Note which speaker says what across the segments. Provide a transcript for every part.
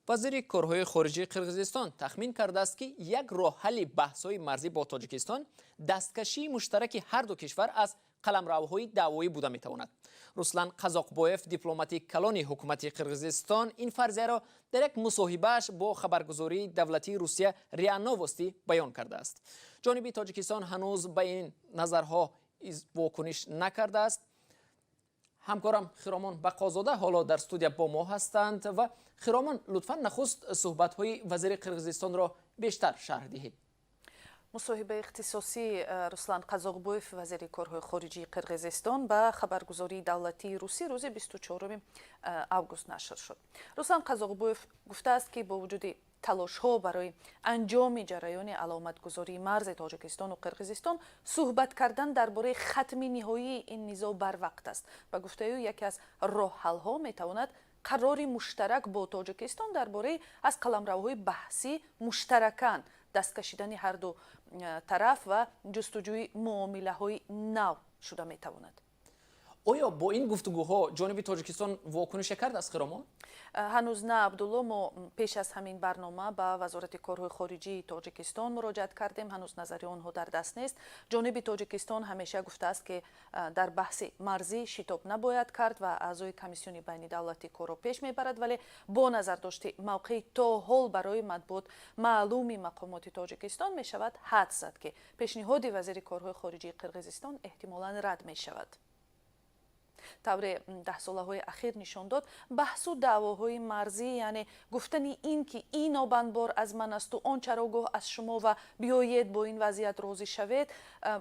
Speaker 1: Вазири корҳои хориҷии Қирғизистон тахмин кардааст, ки як роҳҳалли баҳсҳои марзӣ бо Тоҷикистон дасткашии муштараки ҳар ду кишвар аз қаламравҳои даъвоӣ буда метавонад. Руслан Қазоқбоев, дипломати калони ҳукумати Қирғизистон, ин фарзияро дар як мусоҳибааш бо хабаргузории давлатии Русия РИА Новости баён кардааст. Ҷониби Тоҷикистон ҳанӯз ба ин назарҳо вокуниш накардааст. Ҳамкорам Хиромон Бақозода ҳоло дар студия бо мо ҳастанд. Ва Хиромон, лутфан нахуст суҳбатҳои вазири Қирғизистонро бештар шарҳ диҳед.
Speaker 2: Мусоҳибаи ихтисосии Руслан Қазоқбоев, вазири корҳои хориҷии Қирғизистон, ба хабаргузории давлатии русӣ рӯзи 24 август нашр шуд. Руслан Қазоқбоев гуфтааст, ки бо вуҷуди талошҳо барои анҷоми ҷараёни аломатгузории марзи Тоҷикистону Қирғизистон, суҳбат кардан дар бораи хатми ниҳоии ин низоъ барвақт аст. Ба гуфтаи ӯ, яке аз роҳҳалҳо метавонад қарори муштарак бо Тоҷикистон дар бораи аз қаламравҳои баҳсӣ муштаракан даст кашидани ҳарду тараф ва ҷустуҷӯи муомилаҳои нав шуда метавонад.
Speaker 1: Оё бо ин гуфтугӯҳо ҷониби Тоҷикистон вокунише кардааст, Хиромон?
Speaker 2: Ҳанӯз на, Абдулло. Мо пеш аз ҳамин барнома ба Вазорати корҳои хориҷии Тоҷикистон муроҷиат кардем, ҳанӯз назари онҳо дар даст нест. Ҷониби Тоҷикистон ҳамеша гуфтааст, ки дар баҳси марзӣ шитоб набояд кард ва аъзои комиссиони байнидавлатӣ корро пеш мебарад, вале бо назардошти мавқеи то ҳол барои матбуот маълуми мақомоти Тоҷикистон мешавад ҳадс зад, ки пешниҳоди вазири корҳои хориҷии Қирғизистон эҳтимолан рад мешавад. Тавре даҳсолаҳои ахир нишон дод, баҳсу даъвоҳои марзӣ, яъне гуфтани ин ки ин обанбор аз ман асту он чарогоҳ аз шумо ва биёед бо ин вазъият розӣ шавед,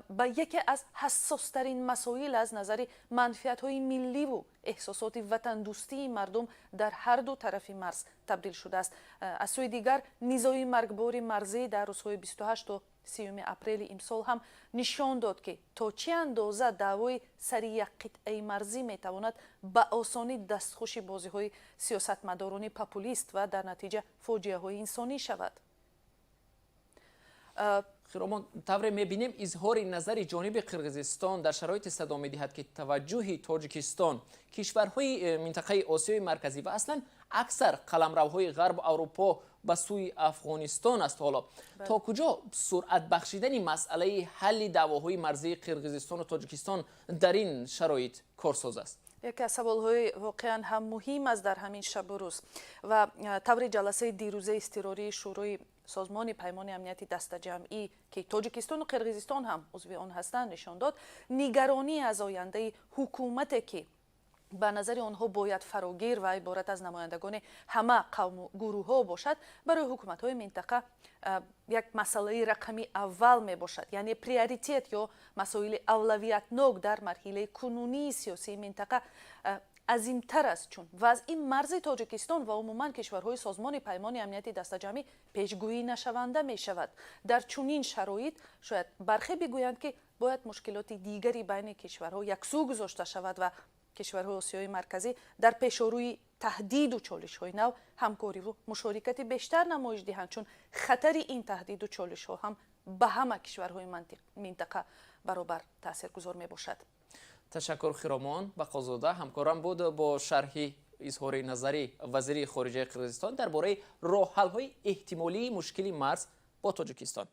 Speaker 2: ба яке аз ҳассостарин масоил аз назари манфиатҳои милливу эҳсосоти ватандӯстии мардум дар ҳар ду тарафи марз табдил шудааст. Аз сӯи дигар, низои маргбори марзӣ дар рӯзҳои 28 то 30 апрели имсол ҳам нишон дод, ки то чӣ андоза даъвои сари як қитъаи марзӣ метавонад ба осонӣ дастхуши бозиҳои сиёсатмадорони популист ва дар натиҷа фоҷиаҳои инсонӣ шавад.
Speaker 1: Хиромон, тавре мебинем, изҳори назари ҷониби Қирғизистон дар шароите садо медиҳад, ки таваҷҷӯҳи Тоҷикистон, кишварҳои минтақаи Осиёи Марказӣ ва аслан аксар қаламравҳои Ғарбу Аврупо ба сӯи Афғонистон аст. Ҳоло то куҷо суръат бахшидани масъалаи ҳалли даъвоҳои марзии Қирғизистону Тоҷикистон дар ин шароит корсоз аст?
Speaker 2: Яке аз саволҳои воқеан ҳам муҳим аст дар ҳамин шабу рӯз. Ва таври ҷаласаи дирӯзаи изтирории Шӯрои Созмони Паймони Амнияти Дастаҷамъӣ, ки Тоҷикистону Қирғизистон ҳам узви он ҳастанд, нишон дод, нигаронӣ аз ояндаи ҳукумате, ки ба назари онҳо бояд фарогир ва иборат аз намояндагони ҳама қавму гурӯҳҳо бошад, барои ҳукуматҳои минтақа як масъалаи рақами аввал мебошад, яъне приоритет ё масоили авлавиятнок дар марҳилаи кунунии сиёсии минтақа азимтар аст, чун вазъи марзи Тоҷикистон ва умуман кишварҳои Созмони Паймони Амнияти Дастаҷамъӣ пешгӯӣ нашаванда мешавад. Дар чунин шароит шояд бархе бигӯянд, ки бояд мушкилоти дигари байни кишварҳо яксӯ гузошта шавад ва кишварҳои Осиёи Марказӣ дар пешорӯи таҳдиду чолишҳои нав ҳамкориву мушорикати бештар намоиш диҳанд, чун хатари ин таҳдиду чолишҳо ҳам ба ҳама кишварҳои минтақа баробар таъсиргузор мебошад.
Speaker 1: Ташаккур, Хиромон Бақозода ҳамкорам буд бо шарҳи изҳори назари вазири хориҷаи Қирғизистон дар бораи роҳҳалҳои эҳтимолии мушкили марз бо Тоҷикистон.